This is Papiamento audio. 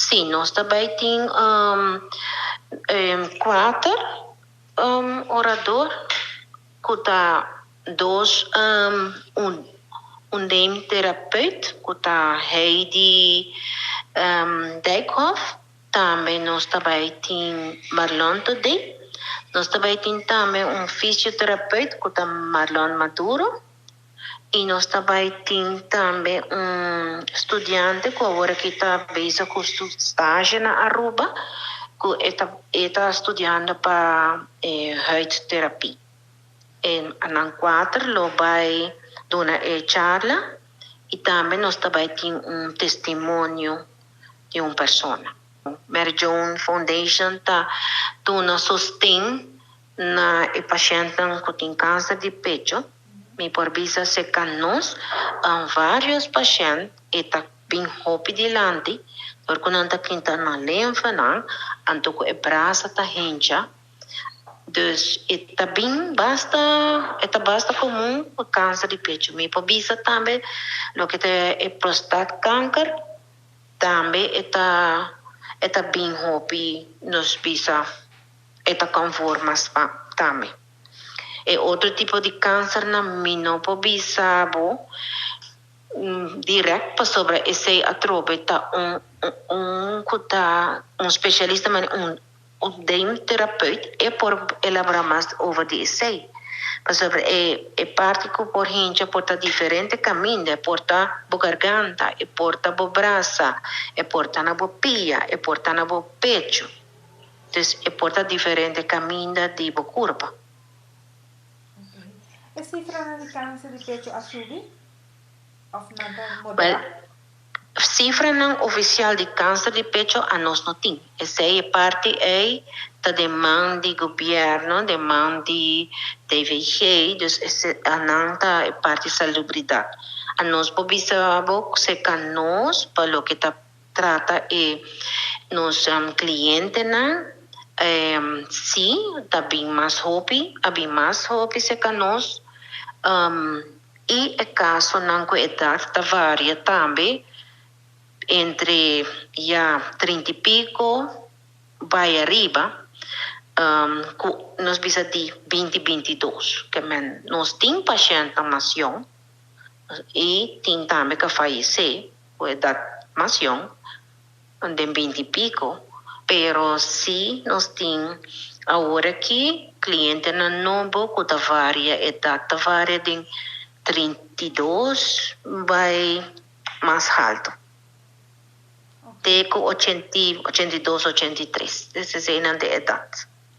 Sí, nos ta bay tin cuater orador cu ta dos un therapeut cu ta Heidi Dijkhoff. Tambe nos ta bay tin Marlon Todé. Nos ta bay tin tambe un fisiotherapeut cu ta Marlon Maduro. Y nos ta bay tin tambe un studiante cu awor aki ta bezig cu su stage na Aruba, cu e ta studiando pa huidterapie. E nan cuater lo bay duna e charla y tambe nos ta bay tin un testimonio di un persona. Mary Joan Foundation ta duna sosten na e pashentnan cu tin cancer di pecho. Mi por bisa cerca nos, varios pashent e ta bin hopi dilanti, door cu nan ta kinta nan lenfanan, anto cu e brasa ta hincha. Dus e ta bin basta, e ta basta comun pa cancer di pecho. Mi por bisa tambe loke ta e prostaatkanker, tambe e ta bin hopi, nos bisa, e ta conforma tambe. E otro tipo di cancer nan mi no por bisa bo direct pasobra esey atrobe ta un cu ta un specialista, maar un therapeut e por elabora mas over di esey. Pasobra e parti cu por hincha por ta diferente caminda, por ta bo garganta, e por ta bo brasa, e por ta na bo pia, e por ta na bo pecho. Dus e por ta diferente caminda di bo curpa. Okay. E cifra di cancer di pecho a subi? Of nan ta Well, modera? Cifranan oficial di cancer di pecho anos no tin. Esey e parti ey ta den man di gobierno, den man di DVG, dus esey nan ta e parti salubridad. Anos por bisa bo cerca nos pa loke ta trata e nos clientenan, si ta bin mas hopi, a bin mas hopi cerca nos y e casonan cu edad ta varia tambe entre ya 30 y pico bay ariba, cu nos bisa di 20 22 kiermen nos tin pashentnan mas jong y tin tambe cu a fayece cu edad mas jong, den 20 y pico, pero si nos tin awor aki clientenan nobo cu ta varia edad, ta varia den 32 bay mas halto. Te cu 80, 82, 83. Esey ta e edad.